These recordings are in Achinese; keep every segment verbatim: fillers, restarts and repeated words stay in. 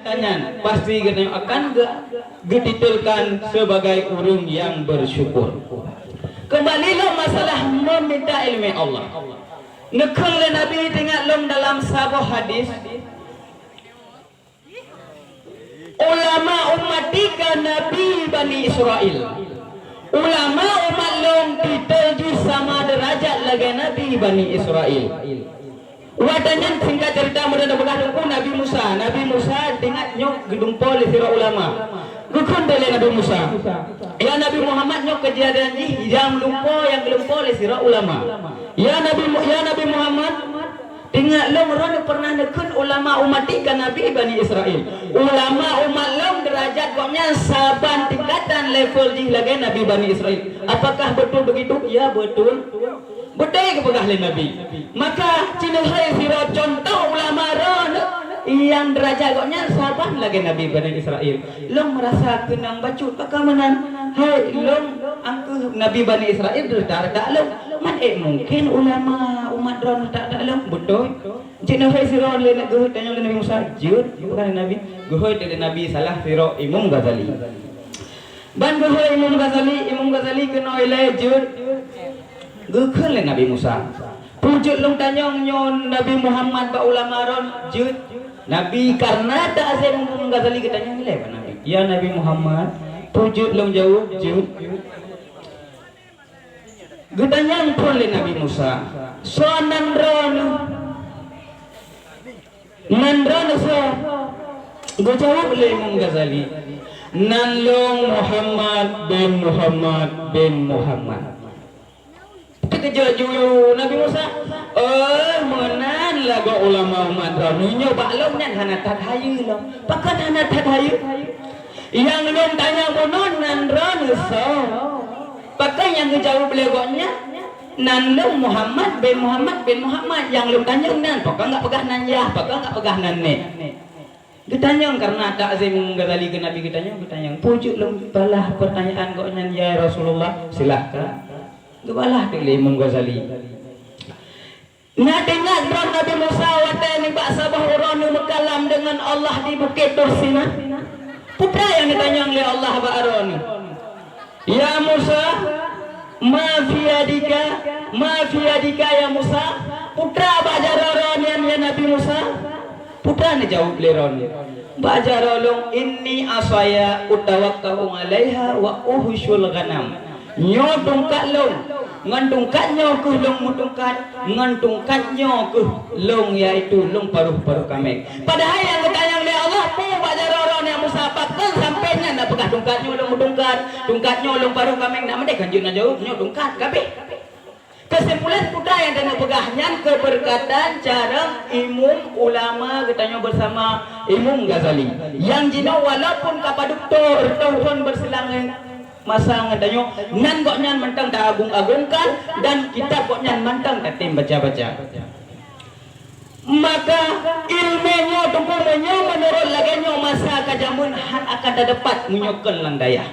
Nyan pasti geutanyoe akan ge-, geutitulkan sebagai ureuëng nyang bersyukur. Kembali lom masalah meminta ilmu Allah. Neukheun lé Nabi teuingat lom dalam saboh hadis, "Ulama ummati ka nabi Bani Israel." Ulama umat lôn titel jih sama derajat lagée nabi Bani Israel. Watée nyan singkat cerita, meunyoe tapeugah teungku Nabi Musa. Nabi Musa teuingat nyoe geulumpo lé sidroe ulama. Geukheun lé Nabi Musa, "Ya Nabi Muhammad, nyoe keujadian jih nyang lumpo nyang geulumpo lé sidroe ulama. Ya Nabi Mu-, ya Nabi Muhammad, teuingat lôn, droeneuh pernah neukheun ulama ummati ka nabi Bani Israel. Ulama umat lôn derajat gobnyan saban tingkatan level jih lagée nabi Bani Israel. Apakah betul begitu?" "Ya, betul." Beutôi geupeugah lé Nabi. Maka, ci neuhôi sidroe cuntoh ulama droeneuh nyang derajat gobnyan saban lagée nabi Bani Israel. Lôn meurasa keunong bacut, pakon meunan? Hai, lôn angkeuh nabi Bani Israel, reuta-reuta lôn. Man ék mungken ulama umat droeneuh reuta-reuta lôn? Beutôi. Ci neuhôi sidroe lé geuhôi tanyong lé Nabi Musa, jeuet, geupeugah lé Nabi. Geuhôi lé Nabi salah sidroe Imam Ghazali. Ban geuhôi Imam Ghazali, Imam Ghazali keunoe ilée jeuet. Geukheun lé Nabi Musa, "Peue jeuet lôn tanyong nyoe Nabi Muhammad bak ulama droen?" "Jeuet." "Nabi, karena ta'zim Imam Ghazali geutanyong ilée bak Nabi." "Ya Nabi Muhammad, peue jeuet lôn jaweueb?" "Jeuet." Geutanyong phon lé Nabi Musa, "Soe nan droeneuh?" "Nan droeneuh soe?" Geujaweueb lé Imam Ghazali, "Nan lôn Muhammad bin Muhammad bin Muhammad." Teukeujot ju Nabi Musa, "Oh, meunan lagoe ulama umat droeneuh, nyoe bak lôn nyan hana that hayeue lom." "Pakon hana that hayeue?" "Nyang lôn tanyong bunoe nan droeneuh soe?" Pakon nyang geujaweueb lé gobnyan, "Nan lôn Muhammad bin Muhammad bin Muhammad, nyang lôn tanyong nan, pakon gak peugah nan yah, pakon gak peugah nan nék?" Geutanyong karena ta'zim Ghazali keu Nabi, geutanyong, geutanyong, "Peue jeuet lôn balah peurtanyaan gobnyan, ya Rasulullah?" "Silahkan." Geubalah teuk lé Imam Ghazali. Na teuingat droe Nabi Musa watée nibak saboh uroe neumeukalam deungon Allah di Bukét Tursina? Peue nyang neutanyong lé Allah bak droe nyoe, "Ya Musa, ma fi yadika, ma fi yadika ya Musa?" Peue bak jaroe droe nyan, ya Nabi Musa? Peue neujaweueb lé droe nyoe, "Bak jaroe lôn, inni asaya utawakkau alaiha wa uhusyul ghanam." Nyoe tungkat lôn, ngon tungkat nyoe kheueh lôn meutungkat, ngon tungkat nyoe kheueh lôn, yaitu lôn paroh-paroh kaméng. Padahai nyang geutanyong lé Allah, "Peue bak jaroe droe nyan Musa?" Pakon sampoe nyan na peugah tungkat nyoe lôn meutungkat, tungkat nyoe lôn paroh kaméng, na meudeh kan jeuet na jaweueb, nyoe tungkat ka abéh. Keusimpulan, peue nyang teungoh peugah nyan keubeureukatan carông imum ulama geutanyoe beusama Imam Ghazali. Nyang jinoe walaupun ka padub reutôh thon beusilang masa ngon tanyoe, nan gobnyan mantong ta-agung-agungkan dan kitab gobnyan mantong tatem baca-baca. Maka ileumé nyoe teungku meunyoe meunurot lagée nyoe masa ka jameun hán akan tadeupat meunyoe kon lam dayah.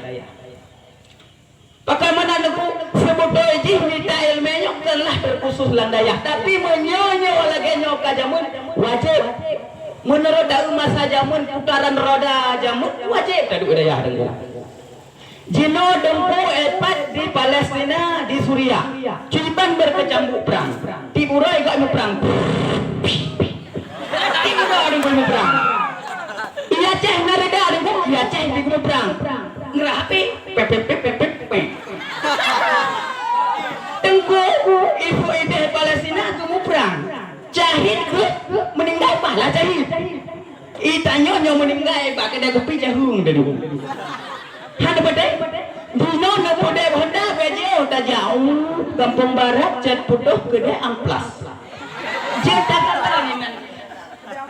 Pakon meunan teungku, seubeutôi jih mita ileumé nyoe kon lah teukhusos lam dayah, tapi meunyoe nyoe lagée nyoe ka jameun, wajéb. Meunurot daun masa jameun putaran roda jameun, wajéb taduek dayah teungku. Jinoe teungku, eh, pat di Palestina, di Suria. Cuiban berkecamuk perang. Tieb uroe gok meuprang. Tieb uroe gok meuprang. Iya ceh na reda teungku, iya ceh di meuprang. Ngerah api. Pep, pep, pep, pep, pep, pep. Teungku, ibu ideh Palestina keu meuprang. Cahid keu meuninggai pahala cahid. Itanyoe nyoe meuninggai bak keudè kupi jahung dadu. Hana beudé. Dinoe na beudé honda bajée tajak u Kampung Barat cat putôh keudè amplas. Jeuet takata inan.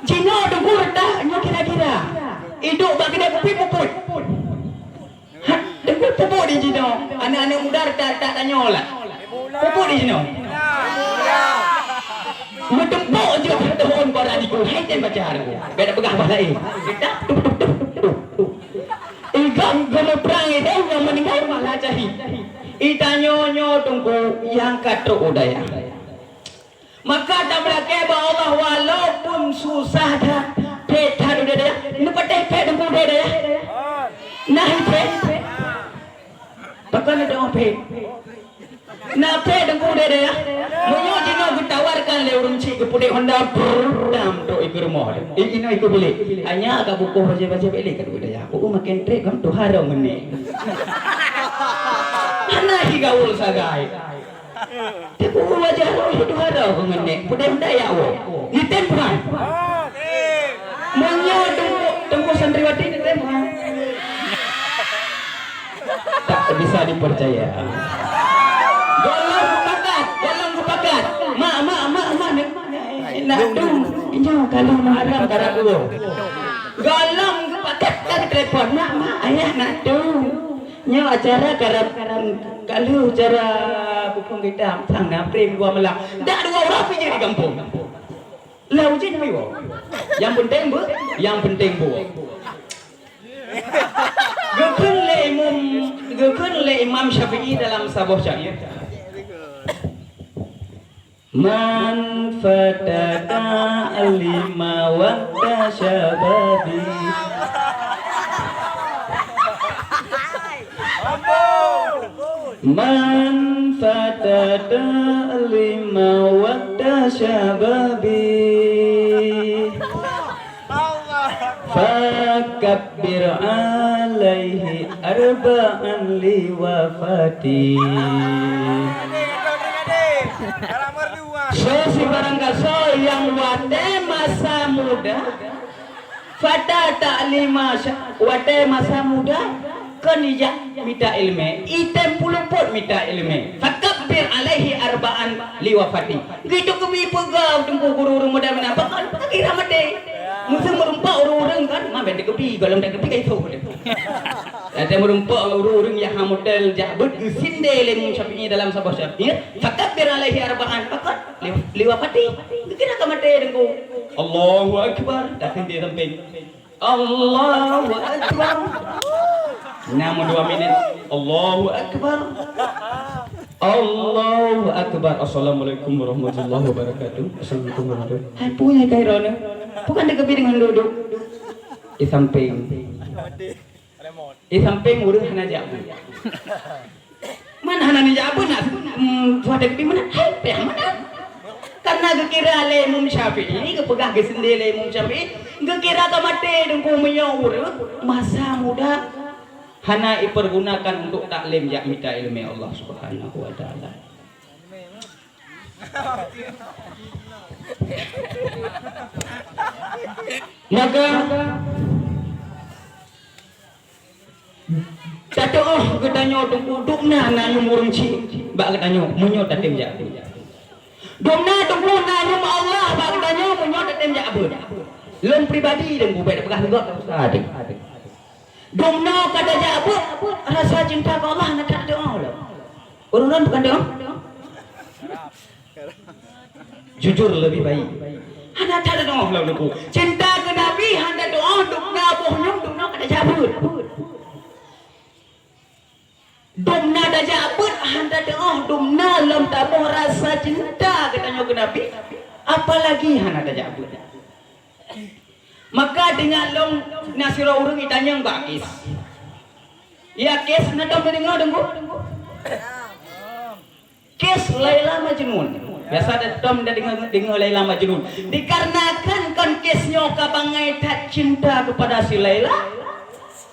Jinoe teungku reutah nyoe kira-kira. Iduek bak keudè kupi puput. Ha, teungku pupuk di jinoe. Aneuk-aneuk muda reutah-reutah tanyoe lah. Pupuk di jinoe. Meutumpok jeuet teuhon bara diku. Hai tem baca teungku. Beda peugah bah laén. Kita tup, tup, tup, tup, tup. Igam geumeuprang ideh nyang meuninggai malah cahid. Itanyoe nyoe teungku nyang ka trok u dayah. Maka tameulakée bak Allah walaupun susah that, pét that Udé dayah, neupatéh phét Teungku udé dayah. Nah, phét. Pakon neudoa phét. Nah, phét Teungku udé dayah. Meunyoe jinoe geutawarkan lé ureueng chik keu putéh honda, brrr, dam trok ikeue rumoh. I, inoe ikeue bilék. Hanya ka bukôh bajèe-bajèe bilék ka udé dayah. Ku makin trép kan tuha dong ngeunék. Hana hi gaul sagai. Teungku wajah roh itu ada keu ngenek. Pudeh daya wo. Nitem bukan? Meunyoe teungku, teungku santriwati nitem bukan? Tak bisa dipercaya. Golom sepakat, golom sepakat. Mak, mak, mak, mak, nak tu. Nyoe kalau haram karena dulu. Golom sepakat kan telepon. Mak, mak, ayah nak tu. Nyoe acara karab, karab, ka lheueh acara bukon kitab, sang na prem dua malam. Dak dua ureueng pih di gampông. Lau jih pi wo. Yang penting be, yang penting bu. Geukheun lé Imam, geukheun lé Imam Syafi'i dalam saboh syair. Man fata ta'lima waqta syababi. Man fata ta'lima waqta syababi. Fakabbir alaihi arba'an liwafati. Soe sibarang gasoe nyang watèe masa muda, fata ta'lima sya-, watèe masa muda, kon jijak mita ileumèe, item puluh pot mita ileumèe. Fakabbir alaihi arba'an liwafati. Gitu keubi peugah teungku guru ureueng muda meunan, pakon kira maté. Meuseu meureumpok ureueng-ureueng kan, ma bèk teukeubie, gohlom teukeubie ka itoh. Watèe meureumpok ureueng-ureueng nyang hana modal jak beuet geusindé lé Imam Syafi'i dalam saboh syair. Fakabbir alaihi arba'an, pakon li-, liwafati. Geukira ka maté teungku. Allahu Akbar, dah sindé sampéng. Allahu Akbar. Nyang dua minit. Allahu Akbar. Allahu Akbar. Assalamualaikum warahmatullahi wabarakatuh. Assalamualaikum warahmatullahi wabarakatuh. Hai, punya kairona. Bukan dia kebiri dengan duduk. Di samping. Di samping ureueng hana jak. Mana hana neujak beuet nak, mm, tuha teukeubie meunan? Hai, payah meunan. Karena geukira lé Imam Syafi'i, geupeugah geusindé lé Imam Syafi'i, geukira ka maté teungku meunyoe ureueng masa muda hana ipergunakan untuk taklim jak mita ileumèe Allah Subhanahu wa Taala. Maka, tatu'oh geutanyoe teungku, dubna na nyum ureueng chik bak geutanyoe meunyoe tatem jak beuet. Dubna teungku na nyum Allah bak geutanyoe meunyoe tatem jak beuet. Lôn pribadi teungku, bèk tapeugah lé gob, tak usah teungku. Dubna ka tajak beuet, rasa cinta keu Allah hana tatu'oh lom. Ureueng nyan bukan tatu'oh? Jujur lebih baik. Hana tatu'oh lom teungku. Cinta keu Nabi hana tatu'oh, dubna boh nyum, dubna ka tajak beuet. Dubna tajak beuet hana tatu'oh, dubna lom taboh rasa cinta geutanyoe keu Nabi, apalagi hana tajak beuet. Maka deungon lom na sidroe ureueng jitanyong bak Kes. Ya Kes, na tom neudeungoe teungku? Kes Laila Majnun. Biasa na tom neudeungoe, deungoe Laila Majnun. Dikarenakan kon Kes nyoe ka bangai that cinta kepada si Laila,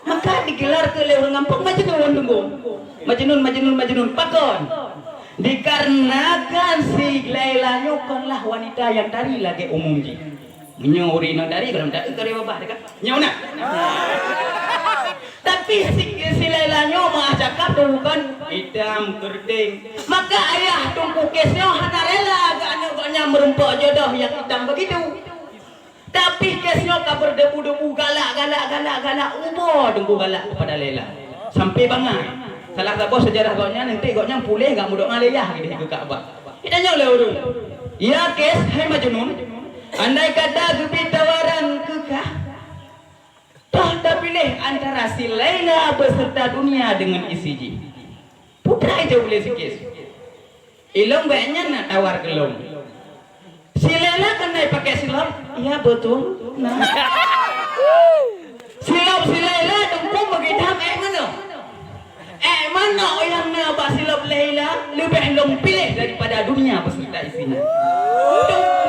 maka digelar keu lé ureueng gampông Majnun teungku. Majnun, Majnun, Majnun. Pakon? Dikarenakan si Laila nyoe konlah wanita nyang tari lagèe umum jih. Meunyoe ureueng inong tari, kalau tak, tari babah dekat. Nyoe na. Tapi si, si Laila nyoe meuah cakap tu bukan itam keriting. Maka ayah Teungku Kes nyoe hana rela keu aneuk gobnyan meurumpok jodoh nyang itam begitu. Tapi Kes nyoe ka berdebu-debu, galak, galak, galak, galak, ubo Teungku galak kepada Laila. Sampai bangai. Salah saboh sejarah gobnyan, nanti gobnyan puléh gak meudoa lé yah gitu ke Ka'bah. Ditanyong lé ureueng, "Ya Kes, hai Majnun, andai kata geubri tawaran keu kah, toh tapiléh antara si Laila beserta dunia deungon isi jih, peue jaweueb lé si Kes?" "Ilôn bèk nyan na tawar keu lôn." "Si Laila keuneuk pakai silop?" "Ya, beutôi." Nah. Silop si Laila dum phon bagi tham ék manok. Ék manok nyang na bak silop Laila leubeh lom piléh daripada dunia beserta isinya.